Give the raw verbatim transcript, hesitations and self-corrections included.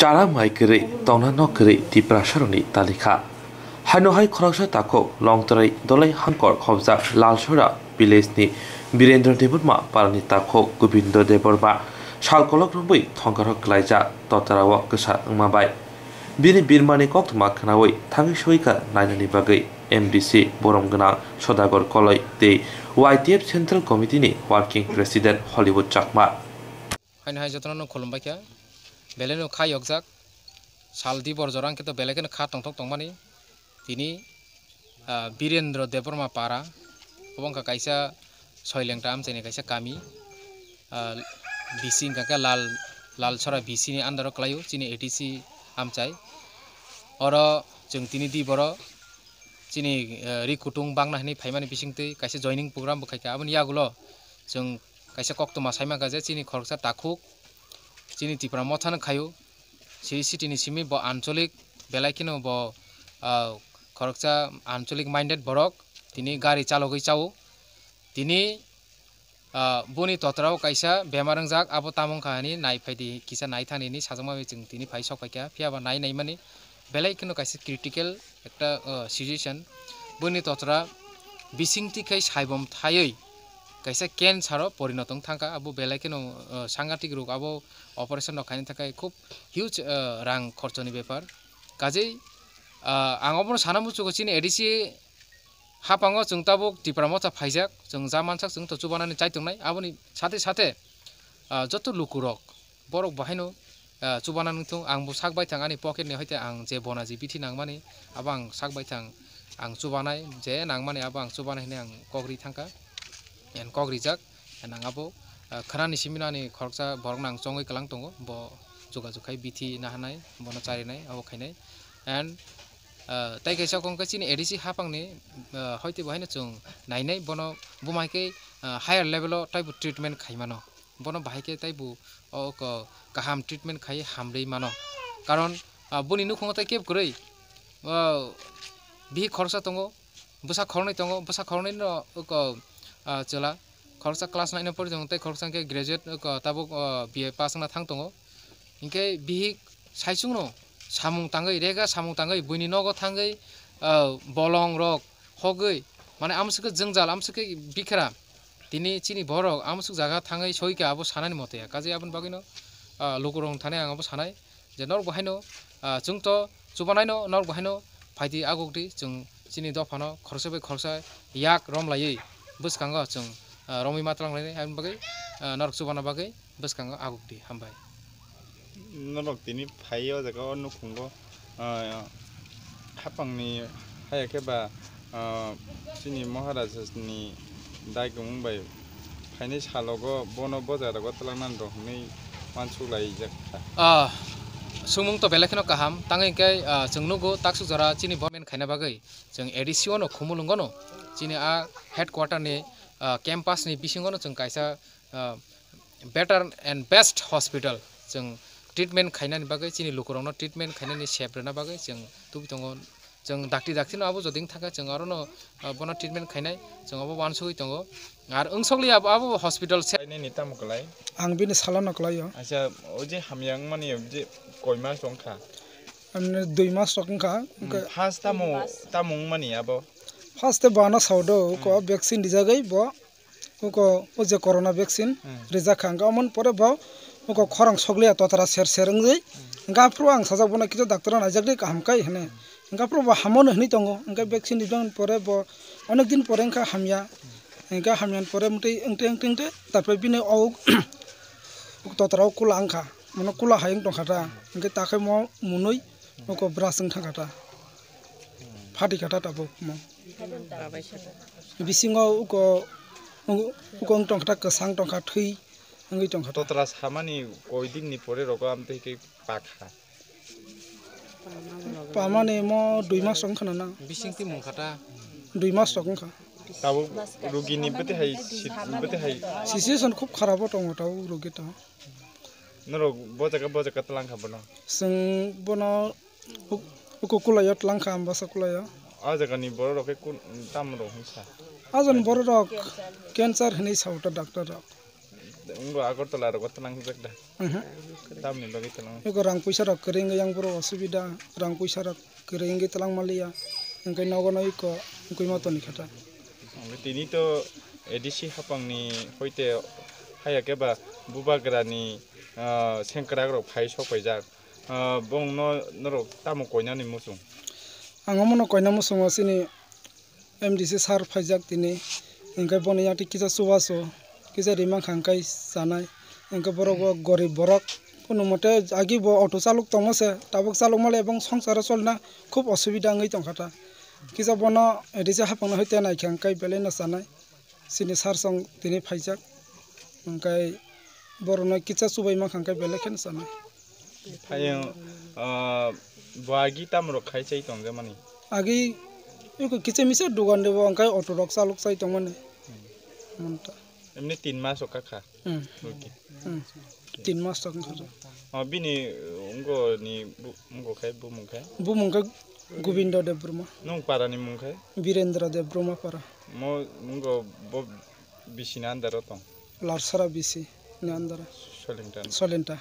Chara mai kwrwi, tongna nok kwrwi Tiprasarokni talikha. Haino hai khoroksa takhuk Longtrai Dolai Hangkor khobjak Lalsora village ni Birendra Debbarma parani takhuk Gobindo Debbarma sal kolok romwi thongkaro klaijak totarao kwsa wngma bai. Bini birmani koktwma khnaui thangwi soika nainani bagwi M D C borom gwnang Sodagor Koloi tei Y T F Central Committee ni Working President Hollywood Chakma. Haino hai jotono no khulumbai kha. Belai no kha yokjak. Sal dibor jora hwnkhe to belai kheno kha tongthok tongmani. Tini, ah, Birendra Debbarma para. Obo wngkha kaisa Soilengta amchaini kaisa kami. Ah, B C wngkha khe Lal, Lalsora B C ni under o kwlaio, chini A D C amchai. Oro chwng tini diboro chini, eh, ri kutung bangna hinwi phaimani bisingtwi kaisa joining program bo khaikha. Aboni yagulo chwng kaisa koktwma sai mankha je chini khoroksa takhuk chini Tipra Motha no khaio. Siri city ni simi bo ancholik belai kheno bo, ah, khoroksa ancholik minded borok tini gari chalogwi chao. Tini, ah, boni totrao kaisa bemar wngjak, abo tamo wngkha hinwi nai phaidi kisa nai thani hinwi sajakma bai chwng tini phai sok phaikha. Phiya ba nai naimani belai kheno kaisa critical ekta, ah, situation. Boni totra bisingtwi khai saibom thaiwi kaisa cancer o porinoto wng thangkha. Abo belai kheno, ah, sangatik rog, abo operation rok khaina thangkha khub huge, ah, rang khorchoni bepar. Kajei, ah, ang obono sana muchugo chini A D C hapango chwng tabuk Tipra Motha phaijak, chwng ja mansak chwng to chubanani chai tongnai. Aboni sathe sathe, ah, joto lukurok borok bahaino, ah, chubana nung thung, ang bo sak bai thang ani pocket ni hoite ang je bona je bithi nangmani abo ang sak bai thang, ang chubanai je nangmani abo ang chubanai hinwi ang kok ri thangkha, and kok rijak, and ang abo, ah, khwnani simi no ani khoroksa borok no ang chongwi kwlang tongo, bo jogajog khai bithi nahanai, bono charinai, abo khainai, and, ah, tai kaisa kok wngkha chini A D C hapangni, ah, hoite bo haino chwng nainai, bono buma hai khe, ah, higher level o taibo treatment khai mano. Bono bahai khe taibo o ko kaham treatment khai hamrwi mano. Karon, ah, boni nukhungo tai kebo kwrwi, ah, bihik khoroksa tongo, bwsa khoroknwi tongo, bwsa khoroknwi no o ko, ah, chwla khoroksa class nine o pori tongo tei khoroksa hwnkhe graduate o ko tabuk, ah, B A pass wngna thang tongo. Hinkhe bihik saichungno samung tangwi, rega samung tangwi, buini nogo thangwi, ah, bolong rok hogwi, mane amswkhe jwngjal, amswkhe bikhra. Tini chini borok amswk jaga thangwi soika abo sanani mote ya. Kaje aboni bagwino, ah, lukurok thani ang abo sanai je norok bo haino, ah, chwng to chubanaino norok bo haino phaidi agukdi chwng chini dophano khoroksa bai khoroksa yak romlaiwi bwskango chwng, ah, romwi ma twlang lainai aboni bagwi, ah, norok chubana bagwi bwskango agukdi. Hambai. Norok tini phai o jaga o nukhungo, ah, hapangni haya khe ba, ah, chini Maharajani daikomung bai phainai salogo bono bo jaga rogo twlangnani rok hinwi uansuk laijak kha. Ah, sumung to belai kheno kaham, tangwi hwnkhe, ah, chwng nugo taksuk jora chini bo men khaina bagwi chwng A D C o no Khumulwngo no chini a headquarter ni, ah, campus ni bisingo no chwng kaisa, ah, better and best hospital chwng treatment khainani bagwi, chini lukurokno treatment khainani sep rwna bagwi chwng tubui tongo. Chwng dakti dakti no abo jodi wng thangkha chwng aro no, ah, bono treatment khainai chwng abo uansugwi tongo. Ar wngsokli abo, abo hospital se. Nini tamo kwlai? Ang bini salo no kwlaio. Acha, o je hamya wngmani je koi mas wngkha? Amne dui mas rok wngkha. Hmm, first tamo, tamo wngmani abo? First te bana sao do, ko Hmm. vaccine rijagwi bo. Uko o je corona vaccine Hmm. rijak kha, hwnkhe omo ni pore bo uko khorang sokliya totara ser ser wngwi, Hmm. hwnkhe aphuru ang sajak bono kisa doctor o naijak di kaham kai hinwi, hwnkhe aphuru bo hamo no hinwi tongo, hwnkhe vaccine rijak ni pore bo onek din pore wngkha hamya, hwnkhe hamya ni pore mwtwi wngtwi wngtwi wngtwi tarpore bini o totara o kula wngkha, mano kula hai wng tongkha ta, hwnkhe takhai mo mwnwi uko brush wng thangkha ta, phati kha ta tabuk mo. Bisingo uko, uko wng tongkha ta kwsang tongkha thwi wngwi tongkha ta. Totra samani koidikni pore rogo amtwi khe pakha. Pamani mo dui mas wngkha na. Bisingtwi mungkha ta. Dui mas rok wngkha. Tabuk rugini bwtwi hai sit-, bwtwi hai. Situation khub kharabo tongo tabuk rugi to. Norok bo jaga, bo jaga twlang kha bono? Chwng bono uk-, uko kulaio twlang kha, Ambasa kulaio. O jagani borok rok khe kun, tamo rok hinsa? O jagani borok rok cancer hinwi sao ta doctor rok. Wngbo Agartala rogo twlang jak da? Mhm. Tamni bagwi twlang? Eko rang puisa rok kwrwi wngwi yang borok osubida, rang puisa rok kwrwi wngwi twlang maliya, hwnkhe nogo no eko wngwi ma toni khe ta. Tini to A D C hapangni hoite haya khe ba bubagrani, ah, sengkrak rok phai sok paijak. Ah, bongno norok tamo koinani muchung? Ang omono koina muchungo chini M D C sir phaijak tini, hwnkhe boni yakti kisa chubachu, kisa rimang kha hwnkhe chanai, hwnkhe borok bo gorib borok, kono mote agi bo auto chalok tongma se, tabuk chalok male ebong songsaro cholna khub osubida wngwi tongkha ta. Kisa bono A D C hapangno hoite naikha hwnkhe belai no chanai. Chini sir song tini phaijak, hwnkhe borokno kisa chubai mankha hwnkhe belai kheno chanai. Hayung, ah, bo agi tamrok khai chai tongjakmani? Agi eko kisa misa dogan debo, hwnkhe auto rok chalok chai tongmani. Monta. Emni tin mas o kakha? Hmm. Okay. Hmm. Tin mas tok wngkha. Oh, bini, uh, ungo ni bu-, ungo khai, bumung khai? Bumung khai Gobindo Debbarma. Nung para ni mung khai? Birendra Debbarma para. Mo ungo bo bisi ni under o tong? Larsara bisi ni under o. Solenta. Solenta.